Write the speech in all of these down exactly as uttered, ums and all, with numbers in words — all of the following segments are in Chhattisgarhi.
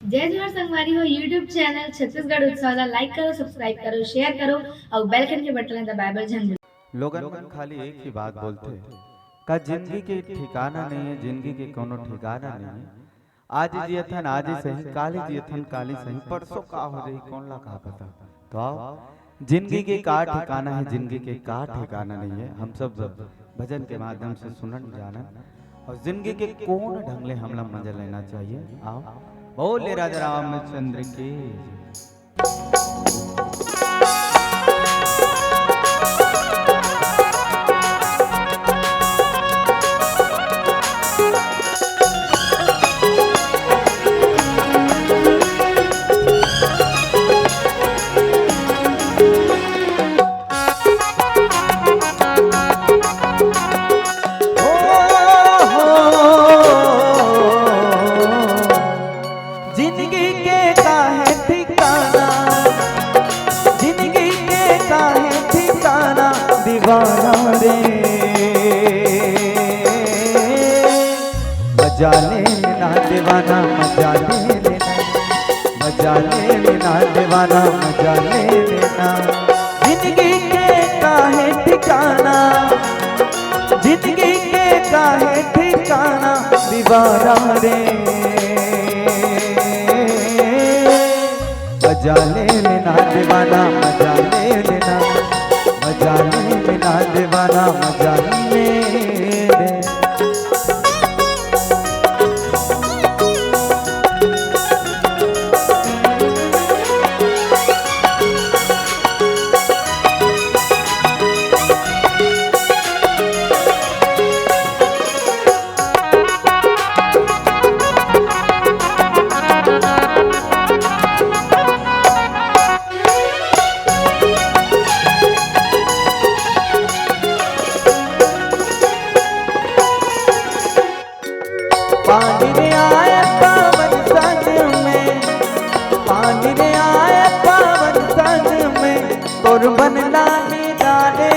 जय जोहार संगवारी हो, YouTube चैनल छत्तीसगढ़ उत्सव ला like करो, subscribe करो, share करो अउ bell icon के बटन ला दबाए बर झन भूलो। लोगन मन खाली एक ही बात बोलथे, का जिंदगी के ठिकाना नहीं है, जिंदगी के कोनो ठिकाना नहीं है। आज जियथन आज ही सही, काली जियथन काली सही, परसों का हो जाही, कौन ला का पता। तो आओ, जिंदगी के का ठिकाना है, जिंदगी के का ठिकाना नहीं है, हम सब भजन के माध्यम से सुनन जानन, और जिंदगी के कौन ढंग ले हमला मजा लेना चाहिए। आओ, बोले राजा रामचंद्र की। जिंदगी के काहे ठिकाना, जिंदगी के काहे ठिकाना दीवाना रे। मजा ले लेना दीवाना, मजा ले लेना, मजा ले लेना दीवाना, मजा ले लेना। जिंदगी के काहे ठिकाना, जिंदगी के काहे ठिकाना दीवाना रे। मजा ले लेना दीवाना, मजा ले लेना, मजा ले लेना दीवाना, मजा ले लेना। पानी रे आए पावन संग में, पानी रे आए पावन संग में, तोर बनला में डाले।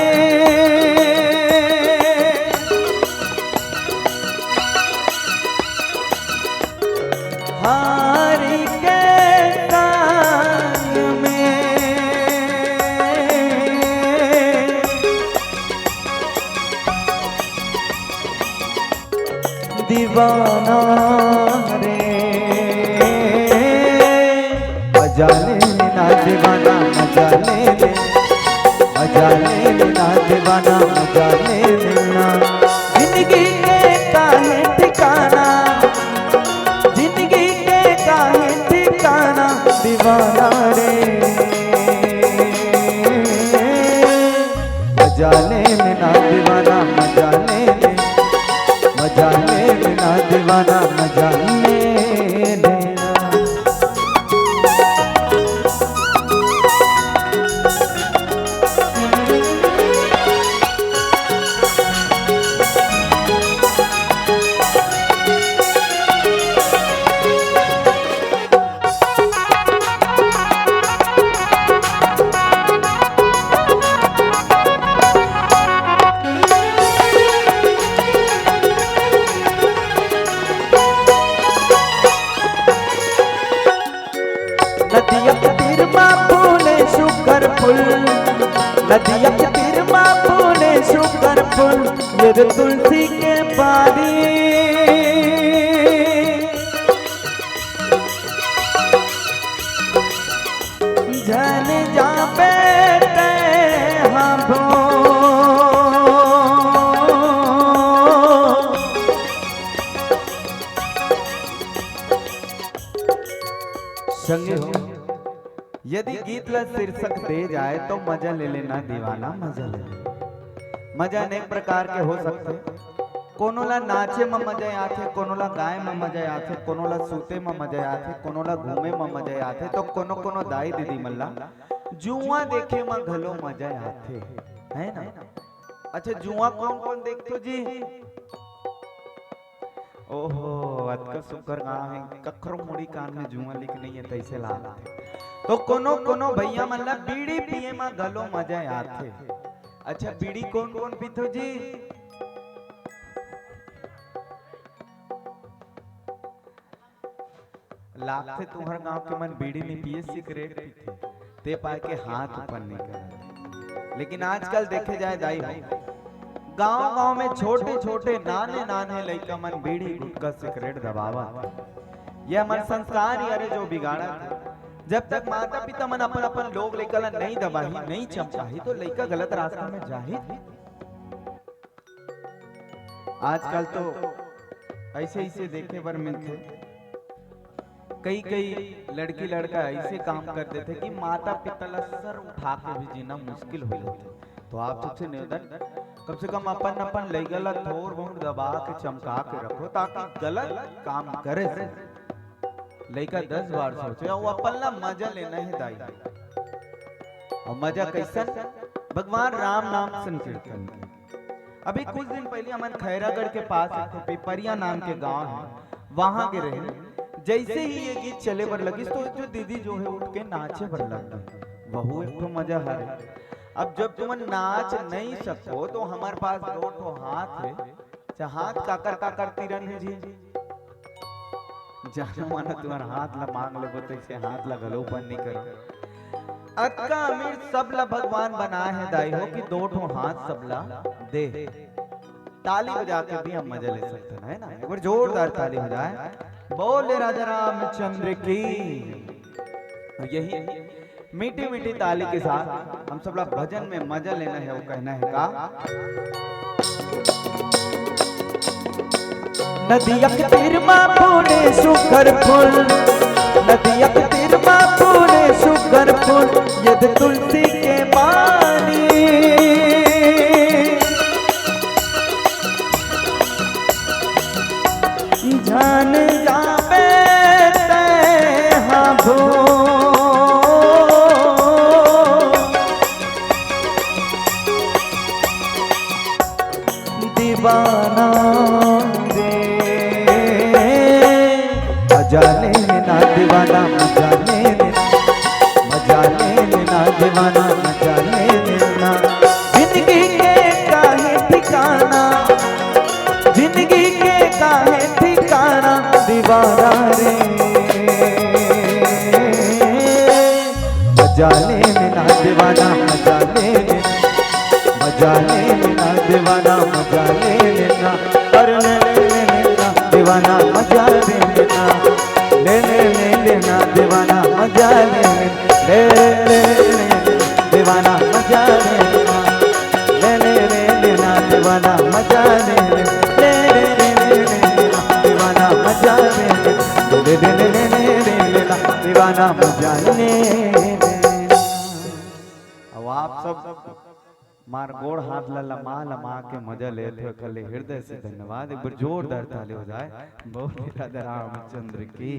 हारी के संग में दीवाना रे। मजा ले लेना दीवाना, मजा ले ले, मजा ले लेना दीवाना, मजा ले लेना। जिंदगी के काहे ठिकाना, जिंदगी के काहे ठिकाना दीवाना रे। मजा ले लेना दीवाना, मजा ले ले, मजा ले लेना दीवाना, मजा ले लेना। नदिया के तीर मा फूले सुघर फूल, नदिया के तीर मा फूले सुघर फूल, ये रे तुलसी के बारी। झन जाबे तैं हा भो। संगी हो, यदि गीत ला शीर्षक दे जाए तो मजा ले लेना दीवाना, मजा ले लेना। मजा अनेक प्रकार के हो सकथे। कोनो ला नाचे म मजा आथे, कोनो ला गाए म मजा आथे, कोनो ला सूते म मजा आथे, कोनो ला घूमे म मजा आथे, तो कोनो कोनो दाई दीदी मन ला जुआ देखे म घलो मजा आथे, है ना? अच्छा, जुआ कौन कौन देखथो जी? ओहो, अतका सुग्घर गाँव हे, कखरो मुड़ी कान में जुआ लिख नहीं है, तैसे लागथे। तो कोनो कोनो भैया मन ला बीड़ी पिए म घलो मजा आथे। अच्छा, बीड़ी कौन कौन पीथो जी? लागथे तुंहर गांव के मन बीड़ी नहीं पिए, सिगरेट पीथे, ते पाय के हाथ ऊपर नहीं करत। लेकिन आजकल देखे जाए दाई हो, गांव-गांव में छोटे-छोटे, नान्हे-नान्हे लइका मन बीड़ी, गुटखा, सिगरेट दबावत हे। ये हमर संस्कार ही हरे जो बिगाड़त हे। जब तक माता-पिता मन अपन-अपन लोग लइका ला नहीं दबाही, नहीं चमकाही, तो लइका गलत रास्ता में जाही। आजकल तो ऐसे-ऐसे देखे बर मिलथे। कई-कई लड़की-लड़का ऐसे काम कर देथे कि माता-पिता ला सर उठा के भी जीना मुश्किल हो जाथे। तो आप सबसे निवेदन, कम से कम अपन-अपन लइका ला थोर बहुत दबा के, चमका के रखो, ताकि गलत काम करे से लइका दस बार सोचे, अउ अपन ला मजा लेना हे दाई। अउ मजा कइसन? भगवान राम नाम संकीर्तन। अभी कुछ दिन पहले हमन खैरागढ़ के पास एक ठो पिपरिया नाम के गांव हे, वहां गे रहेन। जैसे ही ये गीत चले बर लगिस, तो जो दीदी जो हे, उठ के नाचे बर लग गे। वहू एक ठो मजा हरे। अब जब तुमन नाच नहीं सको, तो हमर पास दो ठो हाथ हे, अच्छा, हाथ काकर काकर तीरन हे जी? जानो मानो तुम्हर हाथ ला मांग लेबो, तो इसे हाथ ला घलो बंद नहीं करो। अतका अमीर सब ला भगवान बनाए हे दाई हो, कि दो ठो हाथ सब ला दे। ताली बजा के भी हम मजा ले सकते हैं, है ना? एक बार जोरदार ताली हो जाए। बोले राजा रामचंद्र की। यही मीठी मीठी ताली के साथ हम सब ला भजन में मजा लेना हे, वो कहना हे का? नदिया के तीर मा फूले सुघर फूल, नदिया के तीर मा फूले सुघर फूल, यद तुलसी के पानी। जान जाबे तैं हा भो दीवाना रे। मजा ले ना दीवाना, मजा ले ना, मजा ले ना दीवाना, मजा ले ना। जिंदगी के काहे ठिकाना, जिंदगी के काहे ठिकाना दीवाना रे। मजा ले ना दीवाना, मजा ले ना, मजा ले ना दीवाना, मजा ले ना। अरे ले ले ले ना दीवाना, मजा ले ना। ले ले ले ना दीवाना, मजा ले ना। ले ले ले दीवाना, मजा ले ना। ले ले ले ना दीवाना, मजा ले ना। ले ले ले ना दीवाना, मजा ले ना। ले ले ले ना दीवाना, मजा ले ना। अब आप सब मार गोड़ हाथ ला लमा लमा के मजा लेत हो, कले हृदय से धन्यवाद। एक बार जोरदार ताली हो जाए। बोले राधा रामचंद्र की।